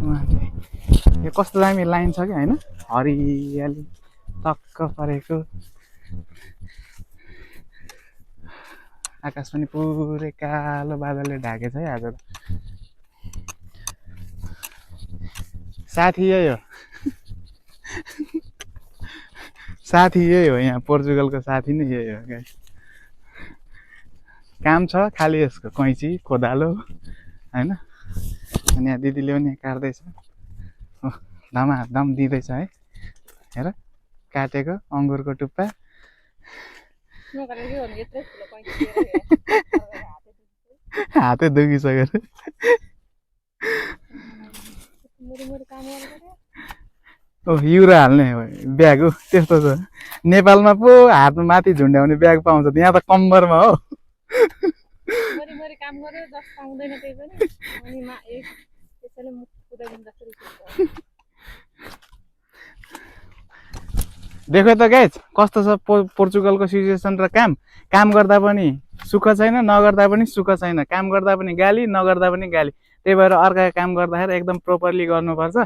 यो कस्तो दामी लाइन छ कि होइन, हरियाली टक्क परेको, आकाश पनि पुरै कालो बादलले ढाकेछ है आज त। साथी यही हो, साथी यही हो, यहाँ पोर्चुगलको साथी नै यही हो। काम छ खालि यसको, कैँची कोदालो होइन। अनि यहाँ दिदीले पनि काट्दैछ, धमाधम दिँदैछ है। हेर काटेको अङ्गुरको टुप्पा। हातै दुखिसक्यो। ओ युरो हाल्ने ब्याग हो त्यस्तो छ। नेपालमा पो हातमा माथि झुन्ड्याउने ब्याग पाउँछ, यहाँ त कम्मरमा हो। देखो त गाइज कस्तो छ पोर्चुगलको सिचुएसन र काम। काम गर्दा पनि सुख छैन, नगर्दा पनि सुख छैन। काम गर्दा पनि गाली, नगर्दा पनि गाली। त्यही भएर अर्काको काम गर्दाखेरि एकदम प्रोपरली गर्नुपर्छ।